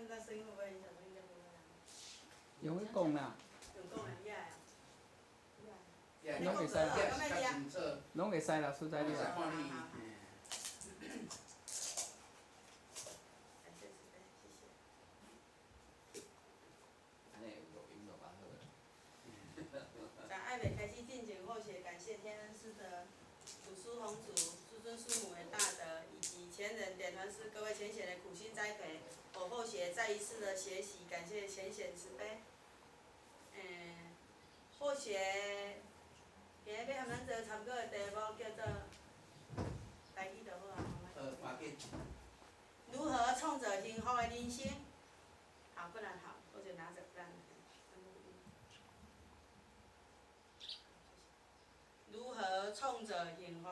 那聲音會不會很小聲？應該不會啊。用咧講啦。用講的，也攏會使啦，會。攏會使啦，實在你啦。好好好。感謝慈悲，謝謝。按呢有錄音就較好。在愛美開始進前，後學感謝天恩師的祖師弘祖、師尊師母的大德，以及前人點傳師各位前賢的苦心栽培，我後學再一次的學習，感謝前賢慈悲。後學今日欲和咱做參考的題目叫做，台語就好啊。如何創造幸福的人生？好，不然好，我就拿著，不然。如何創造幸福？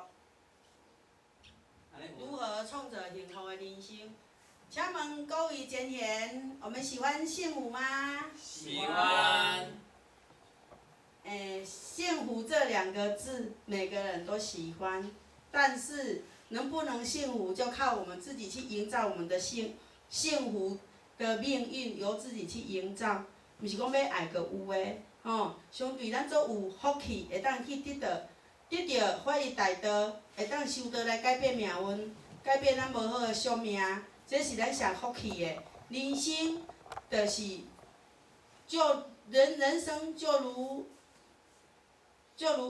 如何創造幸福的人生？請問各位前賢，我們喜歡幸福嗎？喜歡。幸福這兩個字，每個人都喜歡，但是能不能幸福，就靠我們自己去營造我們的幸福的命運，由自己去營造，毋是講欲愛就有的，吼。相對咱做有福氣，會當去得到法益大道，會當修道來改變命運，改變咱無好的宿命，這是咱上福氣的。人生就是，就人生就如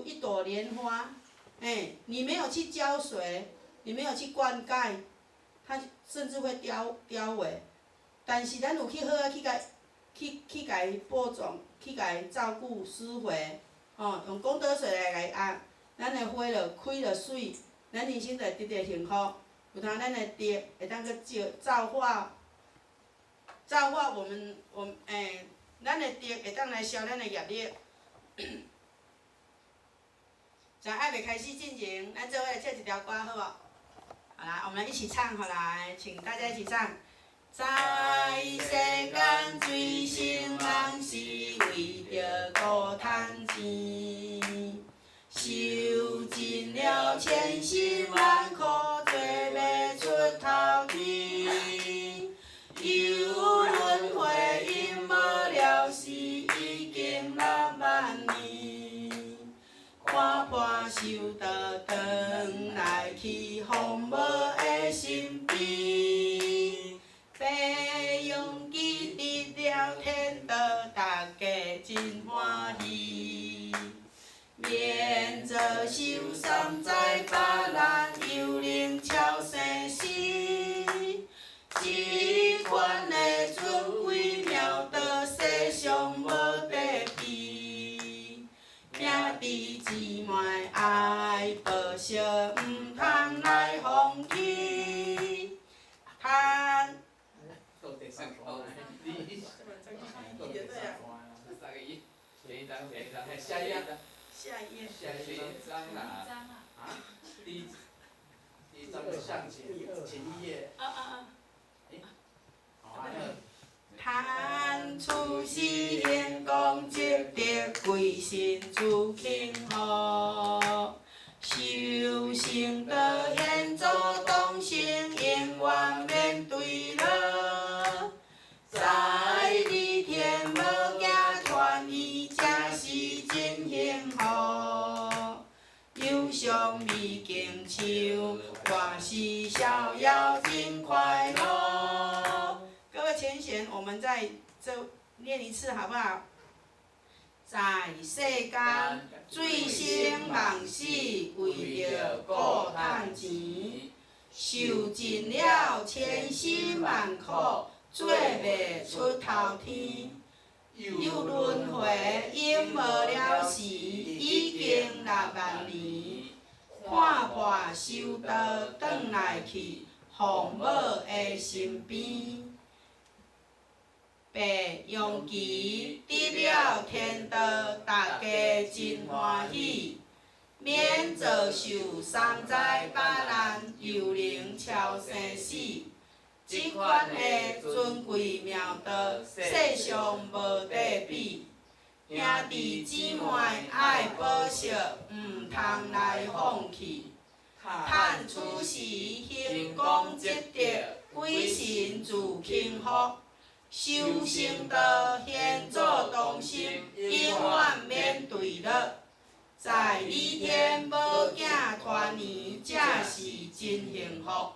一朵蓮花，你沒有去澆水，你沒有去灌溉，它甚至會凋萎。但是咱有去好好去共去共伊播種，去共伊照顧施肥，吼，用功德水來共伊壓，咱的花就開就媠，咱人生就會得到幸福。有通咱的德會當閣造化我們，咱的德會當來消咱的業力。在還未開始進前，咱做伙來唱一條歌，好無？好來，我們一起唱，好來，請大家一起唱。在世間醉生夢死，為著顧趁錢，受盡了千辛萬苦，做欲出頭天。猶輪迴永無了時，已經6萬年。看破修道，轉來去父母的身邊。白楊基得了天道，大家真歡喜。免做受三災百難，猶能超生死。這款的尊貴妙道，世上無得比。兄弟姊妹愛報惜，毋通來放棄。趁。三個一，前一張，前一張，下一頁。下一頁。下一張啦。啊？第一張的向前一頁。啊啊啊！好。趁出世行功積德，貴神賜幸福。修成道現做當生，永遠免墜落。在離天無驚團圓，才是真幸福。有上美景樹，我是逍遙真快樂。各位前賢，我們再這念一次好不好？在世間醉生夢死，為著顧趁錢，受盡了千辛萬苦，做袂出頭天。猶輪迴永無了時，已經6萬年。看破修道，轉來去父母的身邊。白楊基得了天道，大家真歡喜。免遭受三災百難，猶能超生死。這款的尊貴妙道，世上無得比。兄弟姊妹愛報惜，毋通來放棄。趁此時行功積德，鬼神賜幸福。修行道，現做同心，永遠免墜落。在理天某囝團圓，這是真幸福。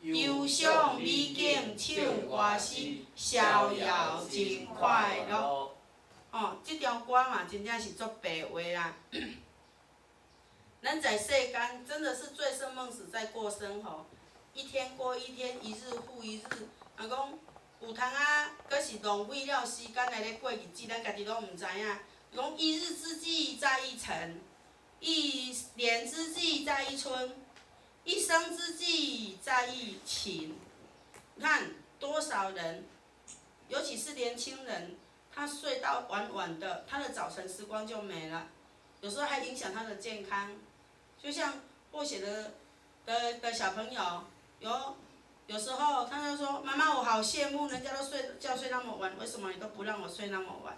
遊賞美景，唱歌詩，逍遙真快樂。哦，這條歌嘛，真正是足白話啦。咱在世間真的是醉生夢死在過生活，一天過一天，一日復一日。若講有通啊，閣是浪費了時間來咧過日子，咱家己攏毋知影。講一日之計在於晨，一年之計在於春，一生之計在於勤。你看多少人，尤其是年輕人，他睡到晚晚的，他的早晨時光就沒了，有時候還影響他的健康。就像霍雪的小朋友，有時候他就說：“媽媽，我好羨慕人家都睡覺睡那麼晚，為什麼你都不讓我睡那麼晚？”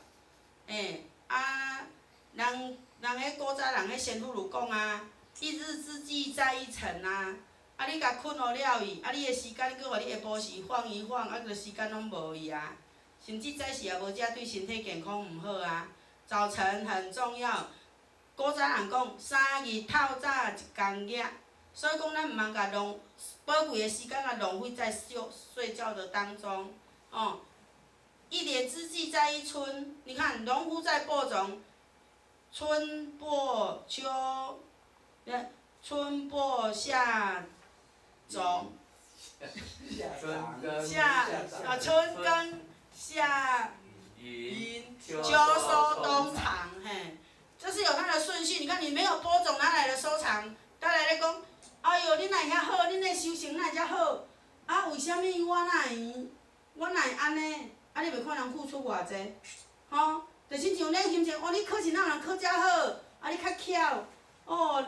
欸，啊，人彼古早人彼先父有講啊，一日之計在於晨啊，啊你共睏予了去，啊你的時間閣予你下晡時晃一晃，啊個時間攏無去啊，甚至早時也無食，對身體健康毋好啊。早晨很重要，古早人講三日透早一工業，所以講咱毋通共浪寶貴的時間共浪費在睡覺的當中，哦。一年之計在於春，你看農夫在播種，春播秋，春播夏種，夏啊春耕夏耘秋收冬藏，嘿，這是有它的順序。你看你沒有播種，哪來的收藏？再來咧講，哎喲，你哪會遐好？恁的收成哪會遮好？啊，為啥物我哪會，我哪會按呢？啊！你袂看人付出偌濟，吼，就親像恁心情，哦，你考試哪有人考遮好？啊，你較巧，哦，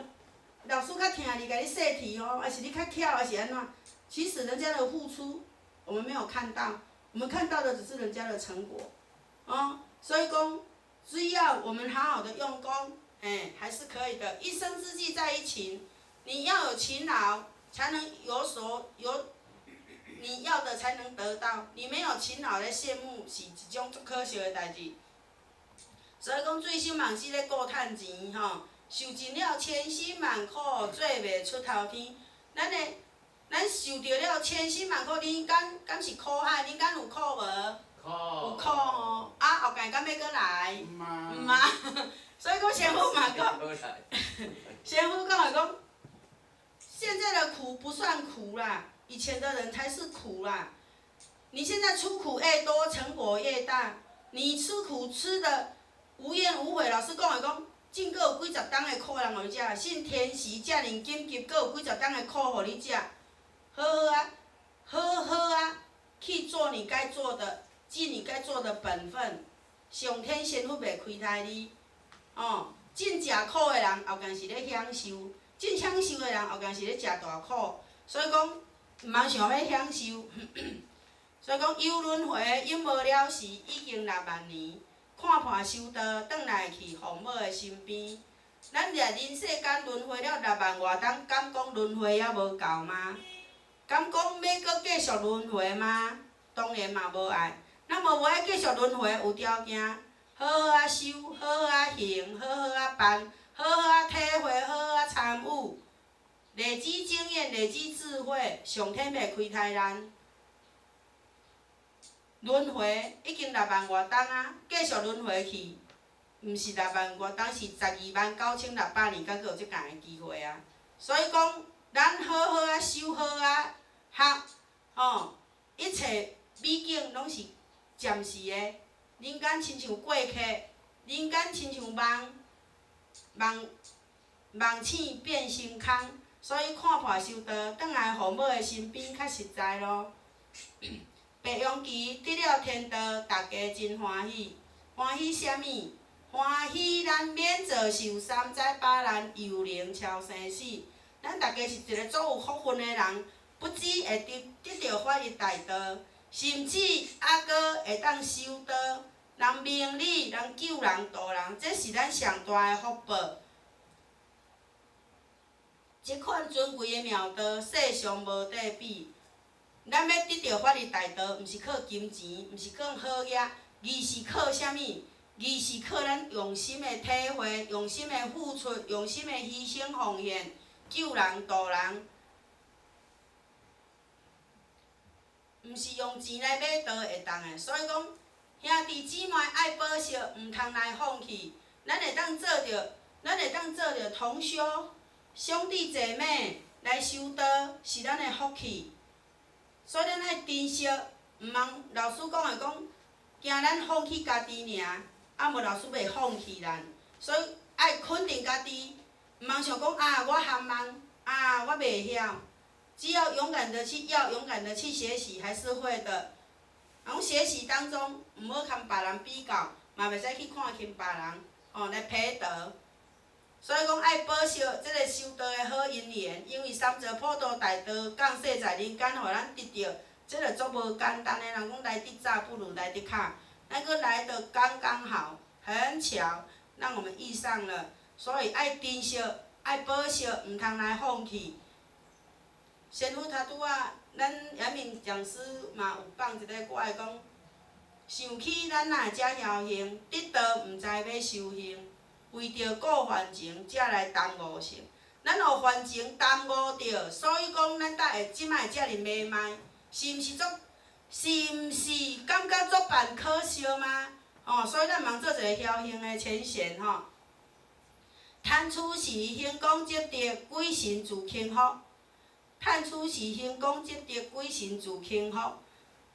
老師較疼你，共你說題哦，還是你較巧，還是按怎？其實人家的付出，我們沒有看到，我們看到的只是人家的成果，哦，所以講，只要我們好好的用功，哎，還是可以的。一生之計在於勤，你要有勤勞，才能有所有。你要的才能得到，你沒有勤勞咧羨慕，是一種足可惜的代誌。所以講，醉生夢死咧顧趁錢吼，受盡了千辛萬苦，做袂出頭天。咱的，咱受著了千辛萬苦，人間敢是苦海？人間有苦無？苦。有苦吼，啊，後蓋敢欲閣來？毋啊。所以講，師父嘛講，師父講的講，現在的苦不算苦啦。以前的人才是苦啦，你現在出苦越多，成果越大。你吃苦吃的無怨無悔，老師講的講，種閣有幾十冬的苦人予你食，信天時遮爾緊急，閣有幾十冬的苦予你食。好好啊，好好啊，去做你該做的，盡你該做的本分。上天仙佛袂虧待你，哦，真食苦的人後蓋是咧享受，真享受的人後蓋是咧食大苦。所以講，毋通想欲享受，所以講憂輪迴永無了時，已經6萬年。看破修道，轉來去父母的身邊。咱佇人世間輪迴了6萬外冬，敢講輪迴猶無夠嗎？敢講欲閣繼續輪迴嗎？當然嘛無愛。咱無愛繼續輪迴，有條件，好好仔修，好好仔行，好好仔辦，好好仔體會，好好仔參與。累積經驗，累積智慧，上天袂虧待咱。輪迴已經6萬外冬啊，繼續輪迴去，毋是6萬外冬，是129,600年，才閣有這仝的機會啊。所以講，咱好好仔修，好仔學，吼，一切美景攏是暫時的。人間親像過客，人間親像夢，夢夢醒變成空。所以看破修道，轉來父母的身邊較實在咯。白羊旗得了天道，大家真歡喜。歡喜啥物？歡喜咱免做受三災八難，幽靈超生死。咱大家是一个足有福分的人，不只會得著法益大道，甚至猶閣會當修道，人明理，人救人度人，這是咱上大的福報。這款尊貴的妙道，世上無得比。咱欲得著法利大道，毋是靠金錢，毋是靠好額，而是靠啥物？而是靠咱用心的體會、用心的付出、用心的犧牲奉獻，救人度人，毋是用錢來買道會當的。所以講，兄弟姊妹愛寶惜，毋通來放棄。咱會當做著，咱會當做著同修兄弟姐妹來修道，是咱的福氣。所以咱愛珍惜，毋通老師講的講，驚咱放棄家己爾，啊無老師袂放棄咱。所以愛肯定家己，毋通想講啊，我含慢，啊，我袂曉。只要勇敢的去要，勇敢的去學習，還是會的。講學習當中，毋好共別人比較，嘛袂使去看輕別人，吼來批鬥。所以講愛寶惜這个修道的好因緣，因為三座普度大道降世在人間，予咱得著，這个足無簡單的。人講來得早不如來得巧，咱閣來得剛剛好，很巧，讓我們遇上了。所以愛珍惜，愛寶惜，毋通來放棄。師父頭拄仔，咱嚴明講師嘛有放一个歌來講，想起咱哪會遮僥倖，得道毋知欲修行，為著顧凡情，才來耽誤性。咱予凡情耽誤著，所以講咱才會這擺會遮爾迷茫，是毋是足？是毋是感覺足辦可惜嗎？哦，所以咱毋通做一个僥倖的淺顯吼。趁此時興功積德，鬼神自輕福。趁此時興功積德，鬼神自輕福。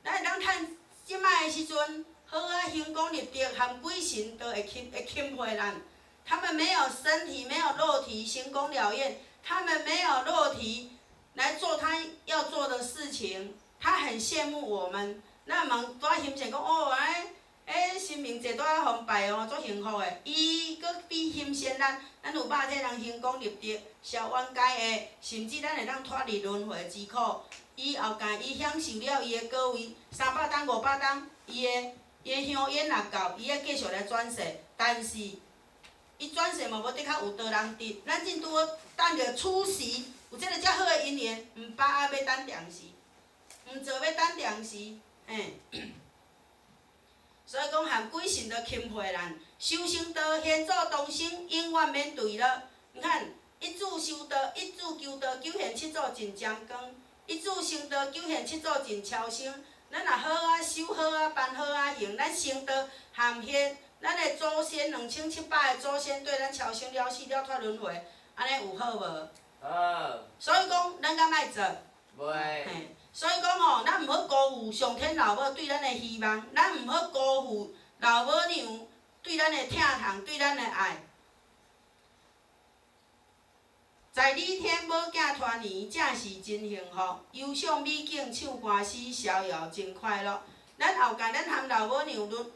咱會當趁這擺的時陣，好好興功立德，含鬼神都會欽會欽佩咱。他們沒有身體，沒有肉體，行功了願。他們沒有肉體來做他要做的事情，他很羨慕我們。咱毋通拄仔欣羨講哦，哎，哎，神明坐拄仔予拜哦，足幸福的。伊閣比欣羨咱，咱有肉體人興功立德，消冤解厄，甚至咱會當脫離輪迴之苦。伊後蓋伊享受了伊的果位，300冬、500冬，伊的伊的香煙若夠，伊愛繼續來轉世。但是，伊轉世嘛無的確有道人得，咱正拄好等著此時有這个遮好的因緣，毋把握欲等定時，毋做欲等定時，嘿。所以講，含鬼神都欽佩咱，修成道，賢祖同生，永遠免墜落。你看，一子修道，一子求道，九賢七祖盡沾光；一子成道，九賢七祖盡超生。咱若好啊修好啊辦好啊行，咱成道含現。咱的祖先2700个祖先對咱超生了死了脫輪迴，按呢有好無？好。所以講，咱敢愛做？袂。嘿，所以講吼，咱毋好辜負上天老母對咱的希望，咱毋好辜負老母娘對咱的疼痛，對咱的愛。在理天母囝團圓，正是真幸福。遊賞美景，唱歌詩，逍遙真快樂。咱後蓋，咱含老母娘輪。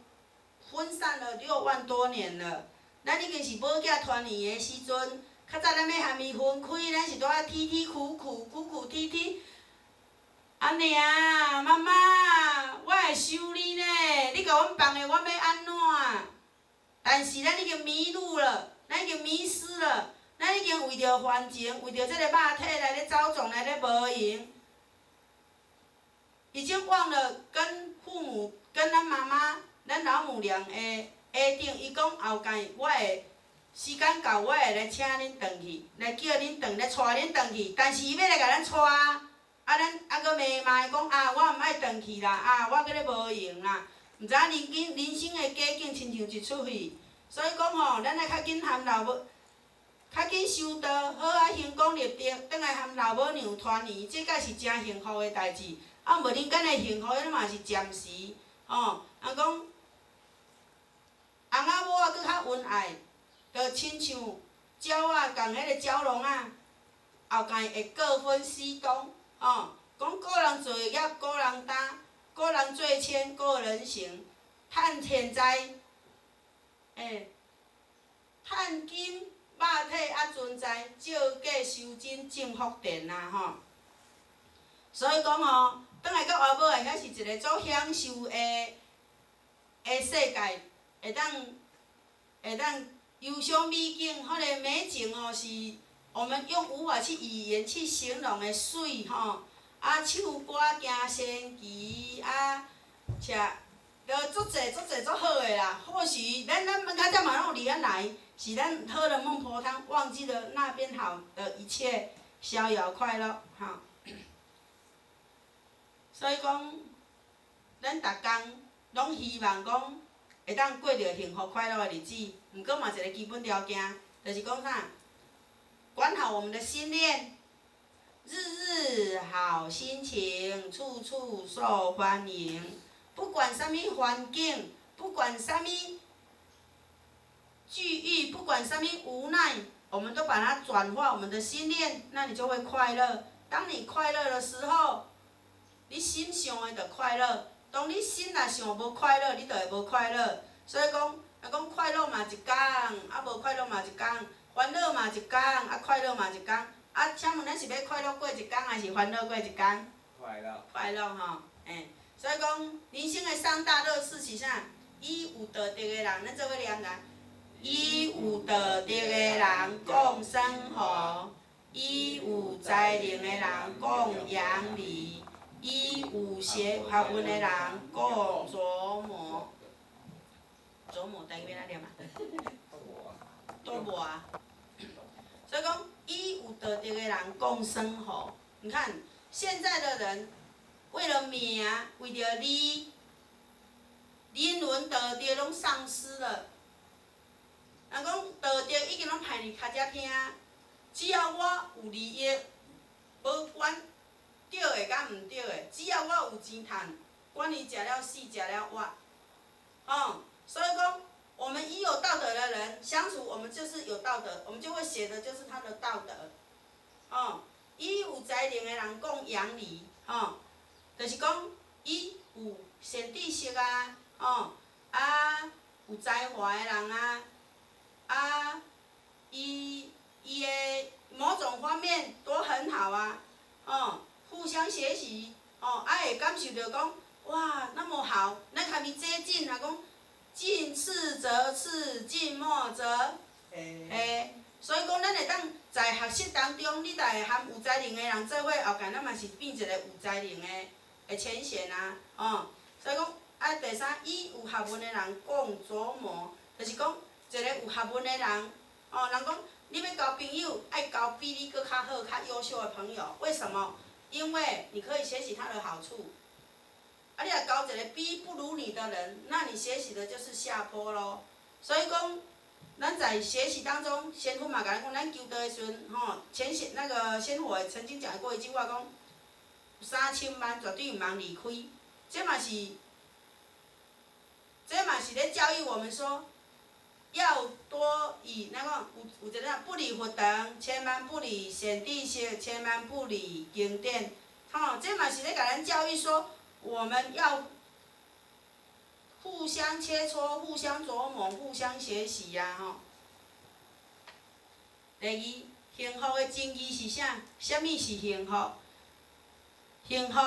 分散了6萬多年了，咱已經是母囝團圓的時陣。較早咱欲含伊分開，咱是拄仔啼啼哭哭，哭哭啼啼。阿娘，媽媽，我會想你呢，你共阮放下，我欲按怎？但是咱已經迷路了，咱已經迷失了，咱已經為著凡情，為著這個肉體來咧走傱，來咧無閒，已經忘了跟父母、跟咱媽媽。咱老母娘的約定，伊講後蓋我會時間到，我會來請恁轉去，來叫恁轉，來帶恁轉去。但是伊欲來共咱帶，啊咱啊閣迷茫講啊，我毋愛轉去啦，啊我閣咧無閒啦，毋知影人間人生的假境親像一齣戲，所以講吼，咱愛較緊含老母，較緊修道，好啊興功立德，轉來含老母娘團圓，這才是誠幸福的代誌。啊，無人間的幸福，彼嘛是暫時，吼，人講。翁仔某仔閣較恩愛，就親像鳥仔仝彼个蛟龍仔，後蓋會各分西東，吼。講各人做業，各人擔，各人做簽，各人行。趁現在，欸，趁今肉體猶存在，照過修真種福田啊，吼。所以講吼，轉來到外母來，遐是一个足享受的的世界。會當會當遊賞美景，彼个美景哦，是我們用無法去語言去形容的媠吼。啊，唱歌行神奇，啊，食，著足濟足濟足好的啦。或許咱較早嘛攏有離遐來，是咱喝了孟婆湯，忘記了那邊好的一切，逍遙快樂，吼。所以講，咱逐工攏希望講會當過著幸福快樂的日子，毋過嘛一個基本條件，就是講啥？管好我們的心念，日日好心情，處處受歡迎。不管啥物環境，不管啥物際遇，不管啥物無奈，我們都把它轉化我們的心念，那你就會快樂。當你快樂的時候，你心想的就快樂。當你心若想無快樂，你就會無快樂。所以講，若講快樂嘛一工，啊無快樂嘛一工，煩惱嘛一工，啊快樂嘛一工。啊，請問咱是欲快樂過一工，還是煩惱過一工？快樂。快樂吼，欸，所以講，人生的三大樂事是啥？與有道德的人，咱做伙念來。與有道德的人共生活，與有才能的人共楊籬，與有學問的人共琢磨。琢磨台語欲按怎念啊？琢磨啊。所以講，與有道德的人共生活。你看現在的人，為了名，為著利，人倫道德攏喪失了。人講道德已經攏歹佇跤跡聽，只要我有利益，無管對的佮毋對的，只要我有錢趁，管伊食了死，食了活，吼。所以講，我們與有道德的人相處，我們就是有道德，我們就會寫的就是他的道德，吼。與有才能的人共楊籬，吼，就是講伊有善知識啊，吼，啊有才華的人啊，啊，伊的某種方面都很好啊，吼，互相學習，吼，啊會感受著講，哇，那麼好，咱共伊接近啊，講近赤則赤，近墨則黑。所以講，咱會當在學習當中，你若會和有才能的人做伙，後蓋咱嘛是變一個有才能的前賢啊，吼。所以講，啊，第三，與有學問的人共琢磨，就是講一個有學問的人，哦，人講你欲交朋友，愛交比你閣較好、較優秀的朋友，為什麼？因為你可以學習他的好處。啊，你若交一個比不如你的人，那你學習的就是下坡咯。所以講，咱在學習當中，仙佛嘛共咱講，咱求道的時陣，吼，前賢那個仙佛曾經講過一句話，講3000萬絕對毋通離開，這嘛是咧教育我們說，要多與那個有一個不離佛堂，千萬不離善知識，千萬不離經典，吼，這嘛是咧共咱教育說，我們要互相切磋、互相琢磨、互相學習呀，吼。第二，幸福的真義是啥？啥物是幸福？幸福，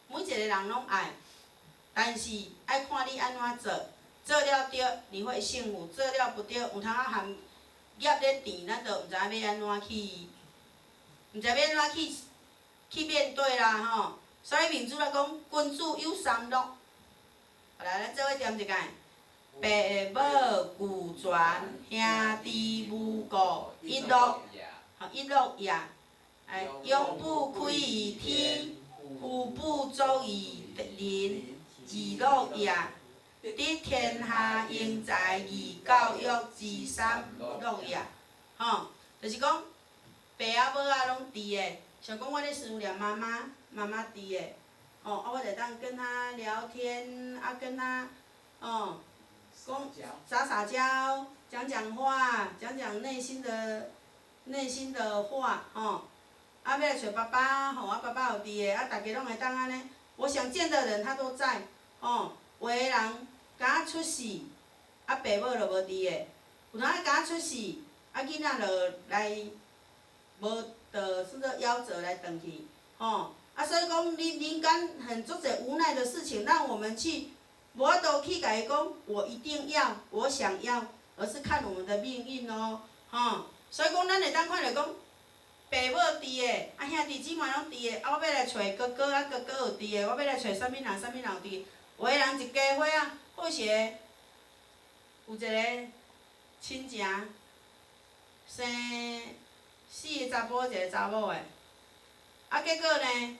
每一個人攏愛，但是愛看你按怎做，做了對，你會幸福；做了不對，有通仔含業咧甜，咱就毋知影欲按怎去，毋知欲按怎去面對啦，吼。所以明主來講，君子有三樂。來，咱做伙念一擺。爸母俱全，兄弟無故，一樂，吼一樂也。哎，仰不愧於天，俯不怍於人，二樂也。得天下英才而教育之三樂也。吼，就是講，爸仔母仔攏佇的，像講我咧思念媽媽，媽媽佇的，吼，啊，我就會當跟她聊天，啊，跟她，哦，講撒撒嬌，講講話，講講內心的話，吼，啊，欲來揣爸爸，吼，啊，爸爸有佇的，啊，逐家攏會當按呢。我想見的人他都在，吼，有的人剛仔出世，啊，爸母就無佇的，有當剛仔出世，啊，囡仔就來無，就算做夭折來轉去，吼，啊，所以講，人人間很足濟無奈的事情，讓我們去無法度去共伊講，我一定要，我想要，而是看我們的命運哦，吼，所以講，咱會當看著講，爸爸母佇的，啊兄弟姊妹攏佇的，啊我欲來揣哥哥啊哥哥有佇的，我欲來揣啥物人啥物人有佇的，有的人一家伙仔，好勢的，有一个親情，生四个查埔一个查某的，啊結果呢，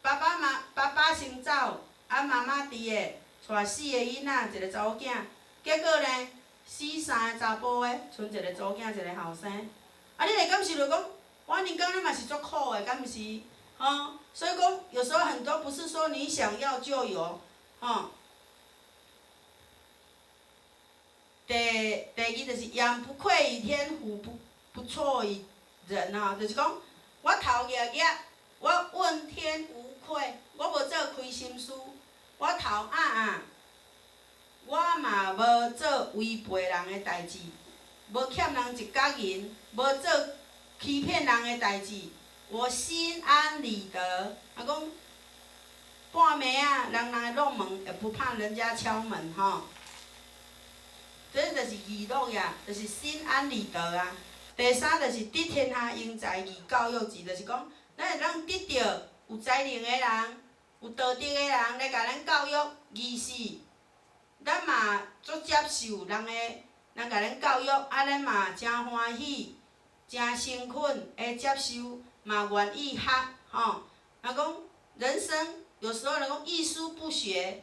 爸爸媽爸爸先走，啊媽媽佇的，帶四个囡仔，一個查某囝，結果呢，死三個查埔的，賰一個查某囝，一個後生。啊，你會感受著講，我年感覺嘛是足苦的，敢毋是？吼，所以講，有時候很多不是說你想要就有，吼。第二就是仰不愧於天，俯不怍於人吼，就是講，我頭額額，我問天無愧，我無做虧心事，我頭壓壓，我嘛無做違背人的代誌，無欠人一角銀，無做欺騙人的代誌，我心安理得。啊講，半暝仔，人來弄門，也不怕人家敲門吼。這就是義樂呀，就是心安理得啊。第三就是得天下英才而教育之，就是講，咱會當得著有才能的人，有道德的人來共咱教育，而是咱嘛足接受人的，人共咱教育，啊，咱嘛誠歡喜，誠誠懇會接受，嘛願意學，吼。若講人生有時候人講一書不學，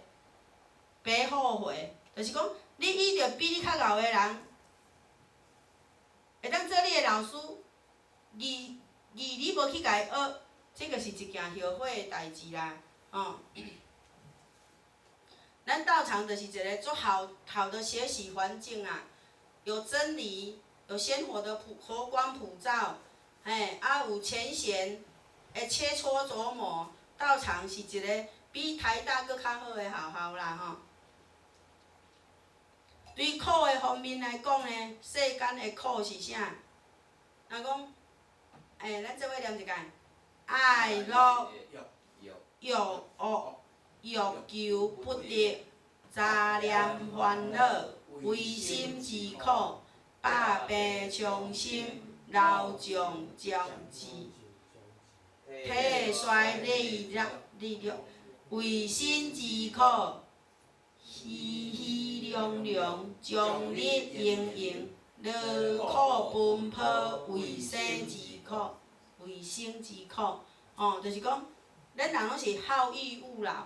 白後悔，就是講你遇著比你較𠢕的人，會當做你的老師，而你無去共伊學，這個是一件後悔的代誌啦，吼。咱道場就是一個足好好的學習環境啊，有真理，有鮮活的普佛光普照，嘿，啊有前賢會切磋琢磨，道場是一個比台大閣較好的學校啦，吼。對苦的方面來講呢，世間的苦是啥？若講，咱做伙念一下，愛樂欲惡欲求不得，雜念煩惱，唯心之苦，百病傷心，老將將至，體衰力弱力弱，唯心之苦。熙熙攘攘，終日營營，勞苦奔波，為生之苦，為生之苦，吼，就是講，咱人攏是好逸惡勞，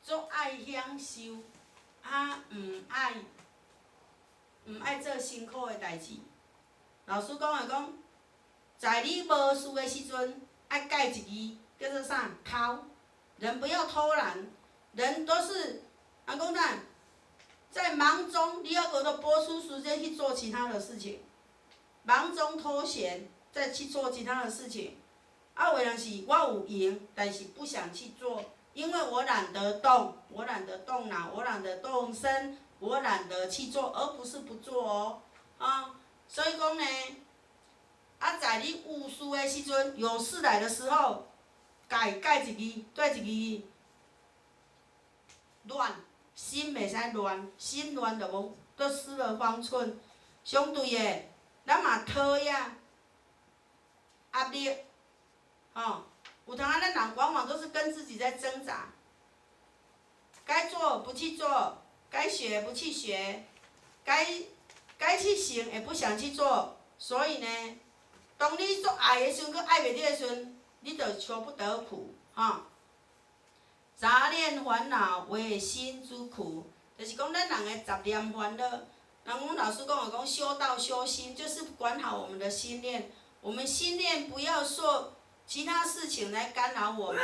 足愛享受，啊，毋愛做辛苦的代誌。老師講的講，在你無事的時陣，愛改一字，叫做啥？偷。人不要偷懶。人都是，人講啥？在忙中，你猶閣閣撥出時間去做其他的事情，忙中偷閒，再去做其他的事情。啊，有的人是我有閒，但是不想去做，因為我懶得動，我懶得動腦，我懶得動身，我懶得去做，而不是不做哦。啊，所以講呢，啊，在你有事的時陣，有事來的時候，改改一字，對一字。亂，心袂使亂，心亂就無，都失了方寸。相對的，咱嘛討厭壓力，吼，有當仔咱人往往都是跟自己在掙扎，該做不去做，該學不去學，該去行也不想去做，所以呢，當你足愛的時陣，閣愛袂著的時陣，你就求不得苦，吼。雜念煩惱為心之苦，就是講咱人的雜念煩惱。人講老師講的講修道修心，就是管好我們的心念。我們心念不要受其他事情來干擾我們。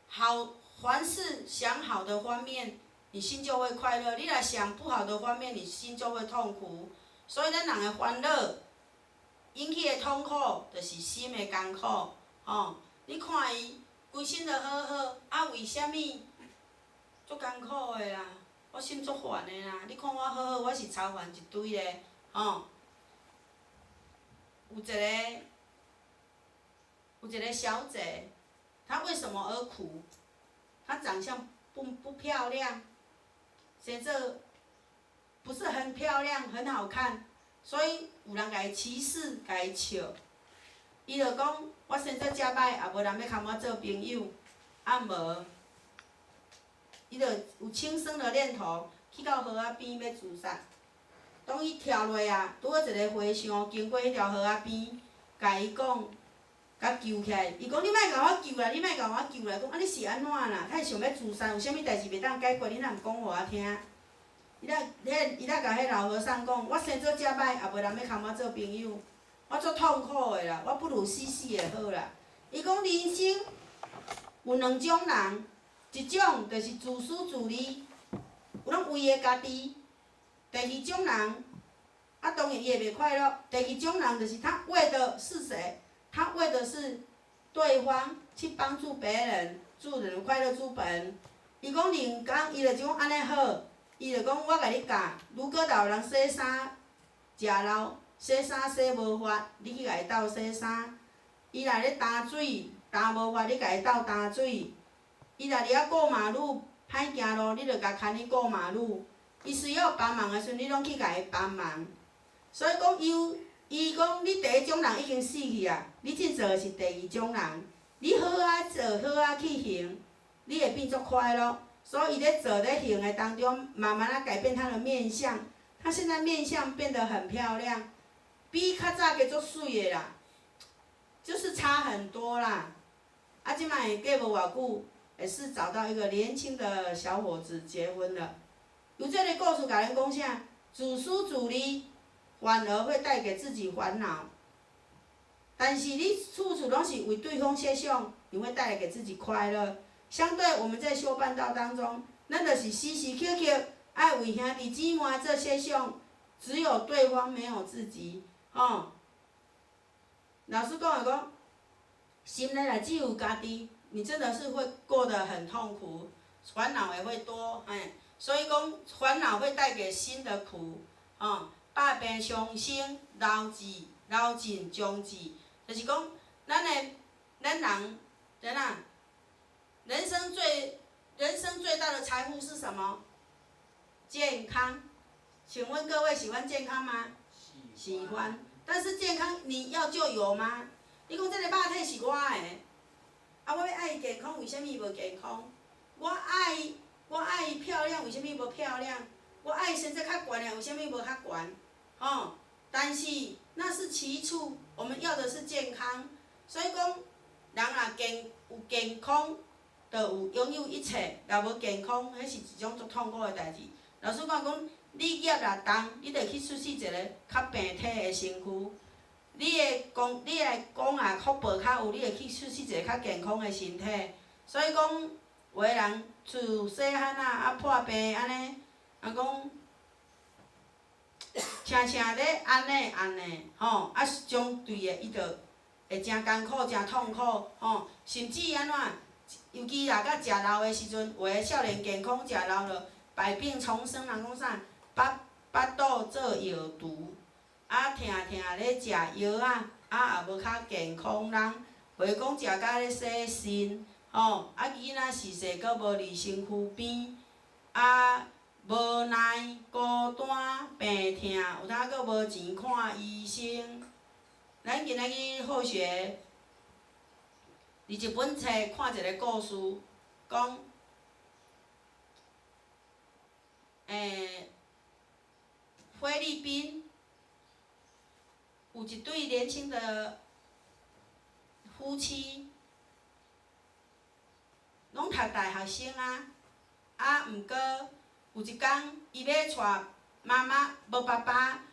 好，凡事想好的方面，你心就會快樂；你若想不好的方面，你心就會痛苦。所以咱人的煩惱引起的痛苦，就是心的艱苦。吼，你看伊。規身都好好，啊，為啥物足艱苦的啦？我心足煩的啦！你看我好好，我是操煩一堆咧，吼。有一個小姐，她為什麼而苦？她長相不漂亮，生做不是很漂亮，很好看，所以有人共伊歧視，共伊笑。伊就講，我生做遮歹，也無人欲共我做朋友，啊無，伊就有輕生的念頭，去到河仔邊欲自殺。當伊跳落啊，拄好一个和尚經過彼條河仔邊，共伊講，共救起來。伊講你莫共我救啦，你莫共我救啦。講啊你是按怎啦？他想欲自殺，有啥物代誌袂當解決？你若毋講予我聽？伊才彼伊才共彼老和尚講，我生做遮歹，也無人欲共我做朋友，我足痛苦的啦，我不如死死會好啦。伊講人生有兩種人，一種就是自私自利，有攏為的家己；第二種人，啊當然伊會袂快樂。第二種人就是他為的是誰？他為的是對方去幫助別人，助人快樂之本。伊講人講，伊就講按呢好。伊就講我共你教，如果若有人洗衫食老，洗衫洗無法，你去共伊鬥洗衫；伊若咧擔水擔無法，你共伊鬥擔水；伊若佇遐過馬路歹行路，你就共牽伊過馬路。伊需要幫忙的時陣，你攏去共伊幫忙。所以講，伊伊講你第一種人已經死去啊，你這做的是第二種人。你好仔做，好仔去行，你會變足快樂。所以伊咧做咧行的當中，慢慢仔改變他的面相。他現在面相變得很漂亮，比較早加足媠的啦，就是差很多啦。啊，這擺過無偌久，也是找到一個年輕的小伙子結婚了。由這个故事共咱講啥？自私自利，反而會帶給自己煩惱。但是你處處攏是為對方設想，你會帶來給自己快樂。相對我們在修辦道當中，咱就是時時刻刻愛為兄弟姊妹做設想，只有對方沒有自己，吼。老師講的講，心內若只有家己，你真的是會過得很痛苦，煩惱也會多，哎，所以講煩惱會帶給心的苦，吼。百病傷生，老死老盡終至，就是講，咱的咱人，怎啊？人生最大的財富是什麼？健康。請問各位喜歡健康嗎？喜歡。但是健康你要就有嗎？你講這个肉體是我的，啊，我欲愛伊健康，為啥物伊無健康？我愛伊漂亮，為啥物伊無漂亮？我愛伊身材較懸的，為啥物無較懸？吼！但是那是其次，我們要的是健康。所以講，人若健有健康，就有擁有一切；若無健康，彼是一種足痛苦的代誌。老師講講，你業若重，你就去出世一個較病體的身軀；你的功，你的功啊福報較有，你會去出世一個較健康的身體。所以講，有的人自細漢仔啊破病按呢，人講，常常咧按呢按呢，吼，啊相對的，伊就會誠艱苦、誠痛苦，吼，甚至按怎，尤其若佮食老的時陣，有的少年健康食老了，百病叢生，人講啥？腹肚做藥櫥，啊疼疼咧食藥仔，啊也無較健康人，袂講食甲咧洗腎，吼，啊囡仔序細閣無佇身軀邊，啊無奈孤單病疼，有當閣無錢看醫生。咱今仔日好學，佇一本冊看一个故事，講，菲律賓有一對年輕的夫妻，攏讀大學生啊，啊，毋過有一工，伊欲帶媽媽，無爸爸，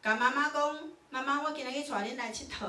共媽媽講：媽媽，我今仔日帶恁來𨑨迌。